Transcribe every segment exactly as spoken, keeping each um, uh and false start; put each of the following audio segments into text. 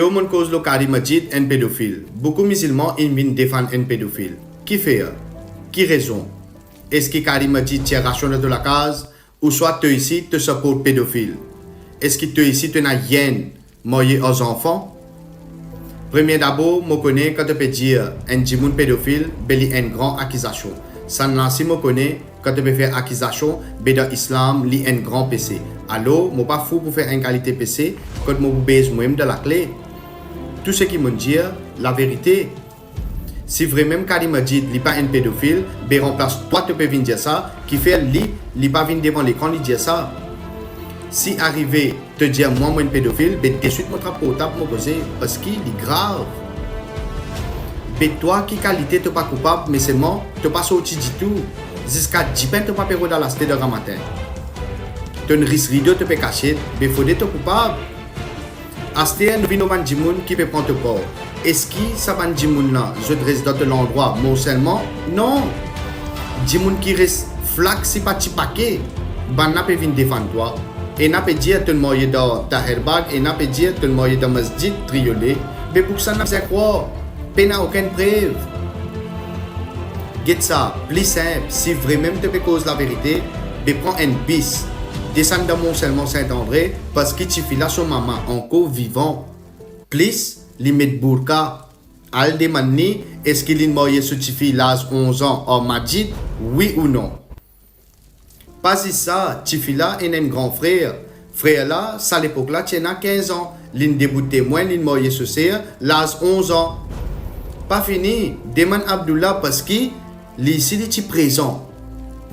Mo monn koz lor Karim Majid, enn pedofil. Boukou mizilman inn vinn defann enn pedofil. Kifer? Ki rezon? Eski Karim Majid ti enn rasion dan to lakaz? Ouswa to isi to siport pedofil? Eski to isi to ena enn marye ar zanfan? Premie dabor, mo kone kan to pe dir enn dimoun pedofil, be li enn gran akizasion. Sannla si mo kone, kan to pe fer akizasion, be dan Islam, li enn gran pese. Alor, mo pa fou pou fer enn kalite pese, kot mo pou bez mwa mem dan lakle. Tou seki monn dir, laverite. Si vremem Karim Majid, li pa enn pedofil, be ranplas twa to pe vinn dir sa, kifer li, li pa vinn devan lekran, li dir sa? Si arive to dir mwa mo enn pedofil, be deswit mo trap portab, mo koze, parski li grav. Be twa, ki kalite to pa koupab, me selman to pa sorti ditou? Ziska dipin to pa pe rod al aste dan gramatin. Tonn ris rido to pe kasiet, be fode to koupab. Aster nou vinn lor bann dimoun ki pe pran to par. Eski sa bann dimoun la, zot res dan to landrwa morselman? Non. Dimoun ki res flak sipa tipake, bannla pe vinn defann twa. Ena pe dir tonn marye dan Taherbagh, ena pe dir tonn marye dan masjid Triolet. Be pou kisannla bizin krwar? Pena okenn prev. Get sa, pli sinp, si vremem to pe koz laverite, be pran enn bis, desann dan Mont Salman Saint André, parski tifi la so mama ankor vivan. Plis, li met bourka. Al demann li, eski linn marye so tifi laz onz an ar Majid, wi ou non? Pa zis sa, tifi la ena enn gran frer. Frer la, sa lepok la, ti ena kinz an. Linn debout temwin, linn marye so ser, laz onz an. Pa fini, demann Abdullah, parski li isi li ti prezan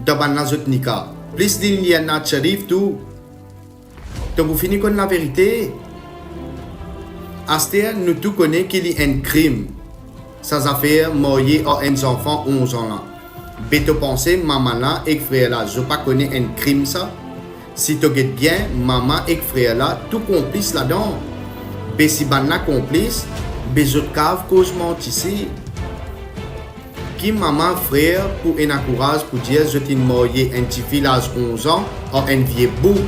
dan bann la zot nika. Plis li, li ena Sharif tou. To pou fini konn laverite. Aster nou tou kone ki li enn krim, sa zafer marye ar enn zanfan onz an la. Be to panse mama la ek frer la, zot pa kone enn krim sa? Si to get bien, mama ek frer la tou konplis ladan. Be si bannla konplis, be zot kav koz manti si. Ki mama, frer pou ena kouraz pou dir zot inn marye enn tifi laz onz an ar enn vie boug?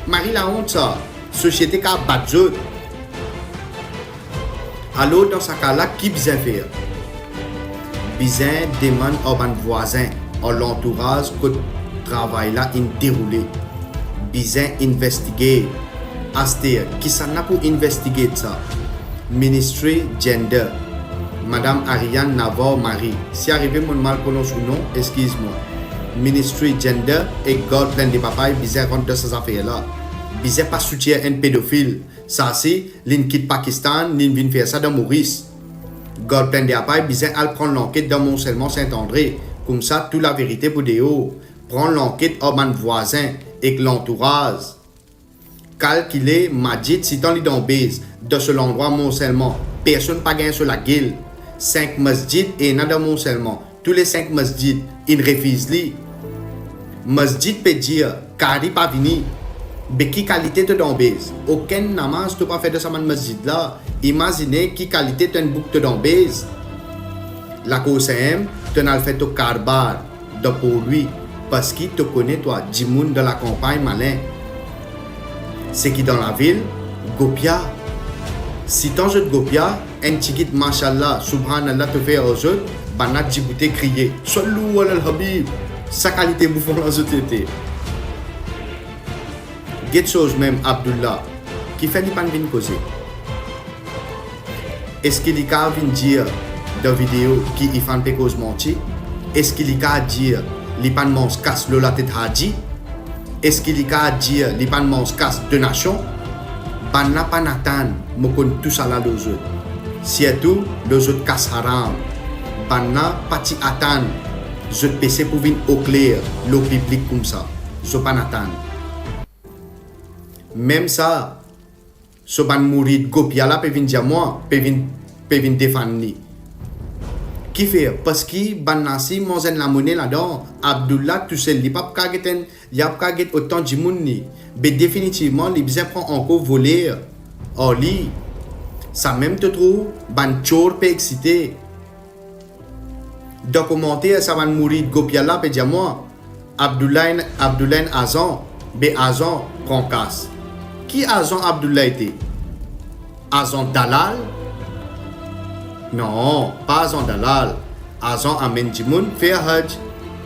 Mari laont sa, sosiete kav bat zot. Alor dan sa ka la, ki bizin fer? Bizin demann ar bann vwazin, ar lantouraz kot travay la inn deroule. Bizin investige. Aster, kisannla pou investige sa? Ministry Gender, Madam Ariane Navarro Marie, si arive monn mal pronons ou non, eskiz mwa. Ministry Gender ek Gard Plennde Papay bizin rant dan sa zafer la. Bizin pa soutir enn pedofil. Sa si, linn kit Pakistan, linn vinn fer sa dan Moris. Gard Plennde Papay bizin al pran lanket dan Mont Salman Saint André. Koumsa tou laverite pou deor. Pran lanket ar bann vwazin ek lantouraz. Kalkile Majid, sitan li dan bez, dan so landrwa Mont Salman, personn pa gagn so lagel. Sink masjid ena dan Mont Salman, tou le sink masjid inn refiz li. Masjid pe dir, Kari pa vini. Be ki kalite to dan bez? Okenn namaz to pa fer dan sa bann masjid la. Imazine ki kalite to enn boug to dan bez. Lakour Sem, tonn al fer to karbar dan Port Louis, parski to kone twa dimoun dan lakanpagn malin. Seki dan lavil, gopia. Sitan zot gopia, enn tigit mashallah, subhanallah to fer ar zot, bannla diboute kriye, Sallu alal Habib. Sa kalite boufon la zot ete. Get soz mem Abdullah, kifer li pann vinn koze? Eski li kav vinn dir dan video ki Ifan pe koz manti? Eski li kav dir li pann manz kas lor latet Haji? Eski li kav dir li pann manz kas donasion? Bannla pann atann mo konn tousala lor zot, sirtou lor zot kas haram. Bannla pa ti atann zot pese pou vinn okler lor piblik koumsa. Zot pann atann. Mem sa, so bann mourid gopia la pe vinn dir mwa, pe vinn, pe vinn defann li. Kifer? Parski bann la si manz enn lamone ladan. Abdullah tousel, li pa pou kav get enn, li pa pou kav get otan dimoun li. Be definitivman, li bizin pran ankor voler ar li. Samem to trouv bann tyor pe eksite. Dan komanter, sa bann mourid gopia la pe dir mwa, Abdullah enn, Abdullah enn azan, be azan pran kas. Ki azan Abdullah ete? Azan dalal? Non, pa azan dalal. Azan amenn dimoun fer Hajj.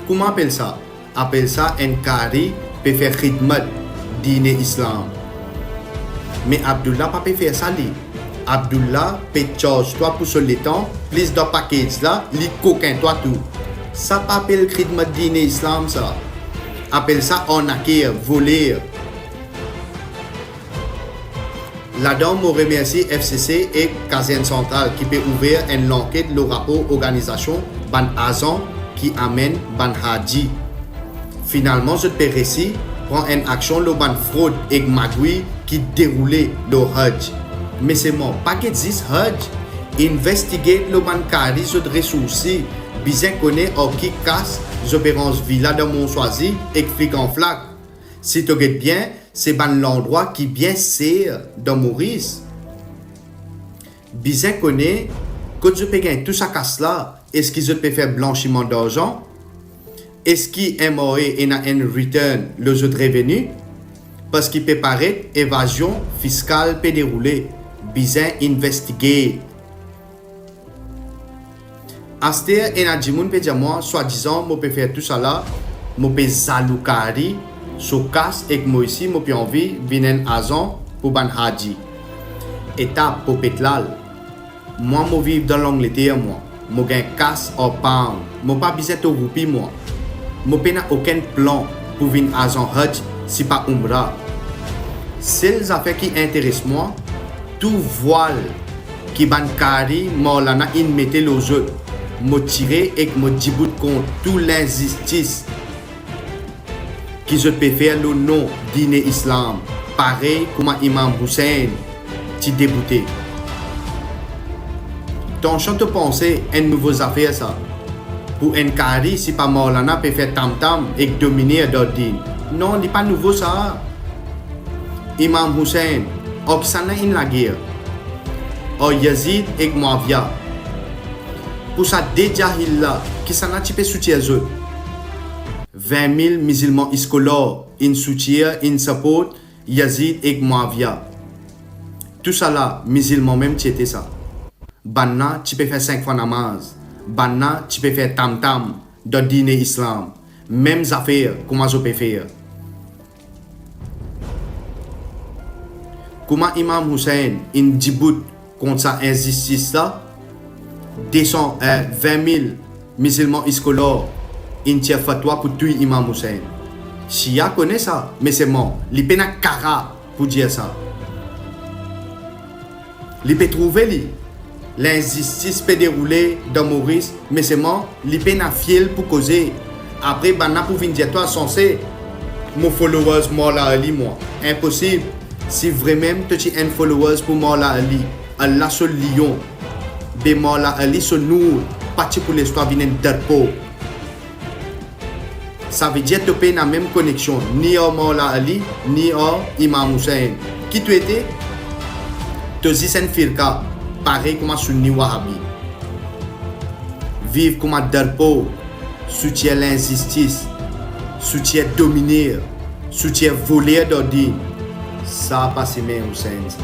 Kouma apel sa? Apel sa enn kari pe fer khidmat dine Islam. Me Abdullah pa pe fer sa li. Abdullah pe charge twa pou so letan, plis dan package la, li kokin twa tou. Sa pa apel khidmat dine Islam sa. Apel sa arnaker, voler. Ladan mo remersie F C C ek Kazern Santral ki pe ouver enn lanket lor rapor organizasion bann azan ki amenn bann haji. Finalman, zot pe resi pran enn aksion lor bann frod ek magwi ki deroule lor Hajj. Me selman, pa get zis Hajj, investigate lor bann kari zot resoursi, bizin kone ar ki kas zot pe ranz vila dan Mont Choisy ek Flic en Flac. Si to get bien, se bann landrwa ki bien ser dan Moris. Bizin kone kot zot pe gagn tou sa kas la, eski zot pe fer blansiman darzan? Eski M R A ena enn return lor zot reveni? Parski pe paret evazion fiskal pe deroule, bizin investigate. Aster ena dimoun pe dir mwa, swadizan mo pe fer tousala, mo pe zalou kari, so kas ek mo isi, mo pe anvi vinn enn azan pou bann haji. Etap pou petlal. Mwa mo viv dan Langleter mwa, mo gagn kas ar pound, mo pa bizin to roupi mwa. Mo pena okenn plan pou vinn azan Hajj sipa Umrah. Sel zafer ki interes mwa, tou vwal ki bann kari Maulana inn mete lor zot, mo tire ek mo dibout kont tou linzistis ki zot pe fer lor non dine Islam, parey kouma Imam Hussein ti deboute. Tansion to panse enn nouvo zafer sa, pou enn kari sipa Maulana pe fer tamtam ek domine dan din. Non, li pa nouvo sa. Imam Hussein, ar kisannla inn lager? Ar Yazid ek Muawiya. Pou sa de jahil la, kisannla ti pe soutir zot? Vin mil mizilman iskolar inn soutir, inn support Yazid ek Muawiya. Tousala mizilman mem ti ete sa. Bannla ti pe fer sink fwa namaz. Bannla ti pe fer tamtam dan dine Islam. Mem zafer kouma zot pe fer. Kouma Imam Hussein inn dibout kont sa inzistis la, de san, eh, vin mil mizilman iskolar inn tir fatwa pou touy Imam Hussein. Shia kone sa, me selman li pena kara pou dir sa. Li pe trouve li, linzistis pe deroule dan Moris, me selman li pena fiel pou koze. Apre bannla pou vinn dir twa sanse mo followers Maulana Ali mwa. Inposib. Si vremem to ti enn followers pou Maulana Ali, Allah so lion, be Maulana Ali so nour pa ti pou les twa vinn enn darpo. Savedir to pena mem koneksion ni ar Maulana Ali, ni ar Imam Hussein. Ki to ete? To zis enn firka, parey kouma Sunni Wahabi. Viv kouma darpo, soutir linzistis, soutir dominer, soutir voler dan din. Sa pa semin Hussein sa.